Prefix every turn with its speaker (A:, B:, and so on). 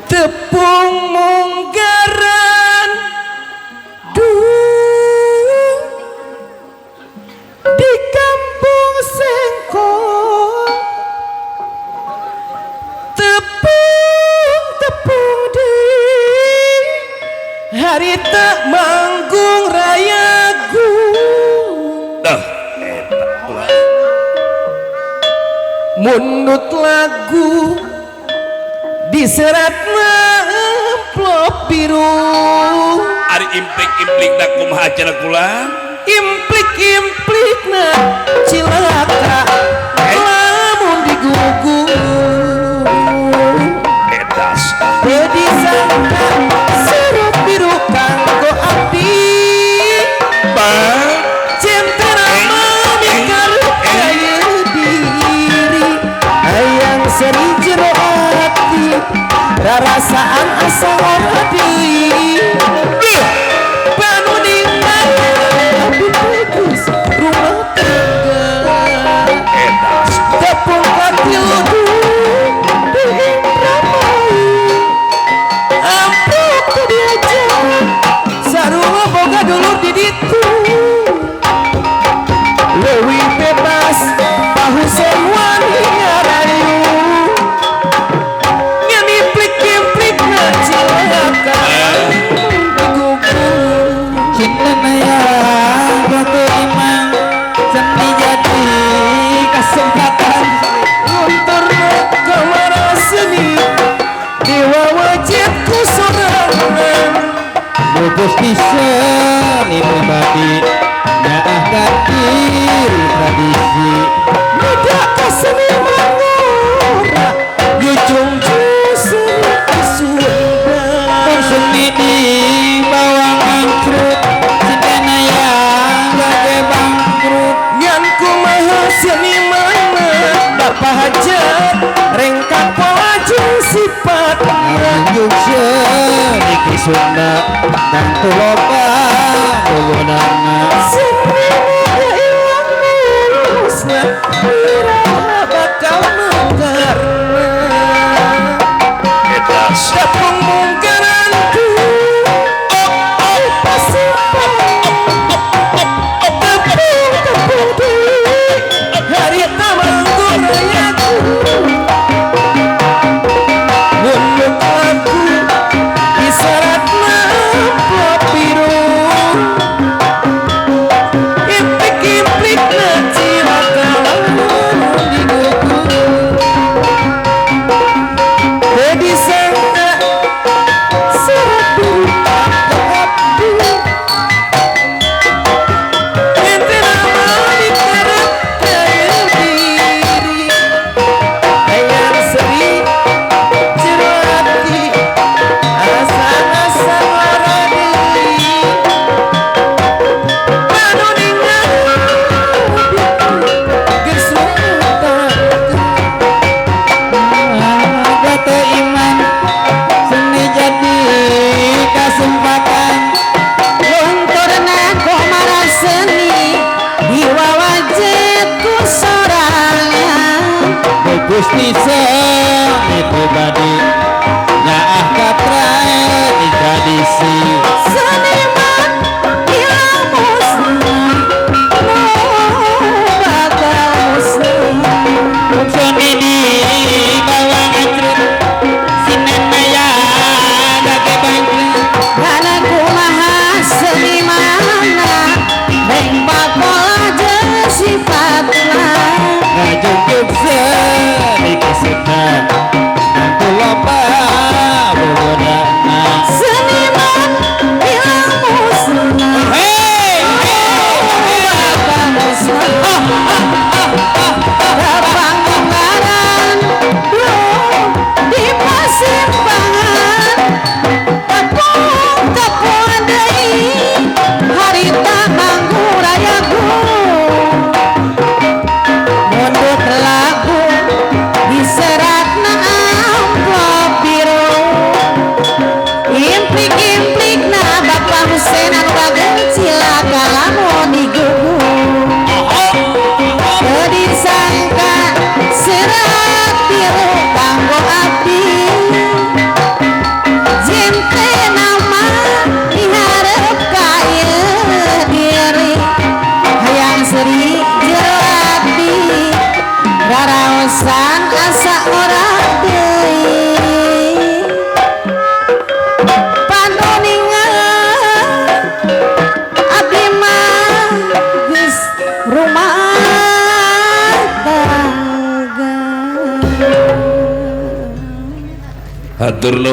A: Tepung munggaran duh di kampung Sengkol tepung tepung di harita manggung rayagung
B: Dah eta ulah.
A: Mundut lagu diseratna amplop biru.
B: Ari implik-implikna kumaha cenah kula?
A: Implik-implikna cilaka lamun digugu.
B: Edas.
A: Teu disangka serat biru kanggo abdi.
B: Bang.
A: Cinta mikarep gaya diri hayang seri jero ati rarasaan asa ora deui panuningan lebih bagus rumah tangga.
B: Edas.
A: Tepung katilu di Indramayu amplop teu diajak sarua boga dulur di ditu leuwih bebas Pak Husen wani ngarayu ngan implik-implikna cilaka digugu.
C: Cinta ya batu imang seni jadi kesempatan.
A: Lunturna kamara seni diwawajet ku sorangan.
C: Lupus di seni pribadi nyaah diri tradisi.
A: Tidak kaseniman ngora yujung seni Sunda.
C: Seni di bawang angkrut cinta yang gage bangkrut.
A: Ngan kumaha seniman bapak hajat rengkak pola jeung sifatna.
C: Nganjuk seni ki Sunda dan tuloba dulunana.
A: Seni ilang mulusna iraha bakal mekarna.
B: Edas.
A: Tepung munggaran du pasipang tepung tepung deui harita manggung rayaku mundut lagu diseratna amplop biru implik-implikna cilaka lamun digugu teu disangka serat biru kanggo abdi ente nama mikarep gaya diri hayang seri jero ati asa-asa ngora deui panuningan geus rumah tangga.
C: Batu iman seni jadi kesempatan.
D: Lunturna komara seni diwawajet ku sorangan.
C: Lupus di seni pribadi nyaah katra di tradisi.
D: Seniman hilang musnah nu bakal musnah.
C: Seni di bawang angkrut sinena ya gage bangkrut.
D: Kana kumaha senimanna rengpak pola jeung sifatna.
C: Ngajungkit seni ki Sunda dan tuloba.
D: Asa ora deui panuningan abdi mah geus rumah tangga.
B: Hatur.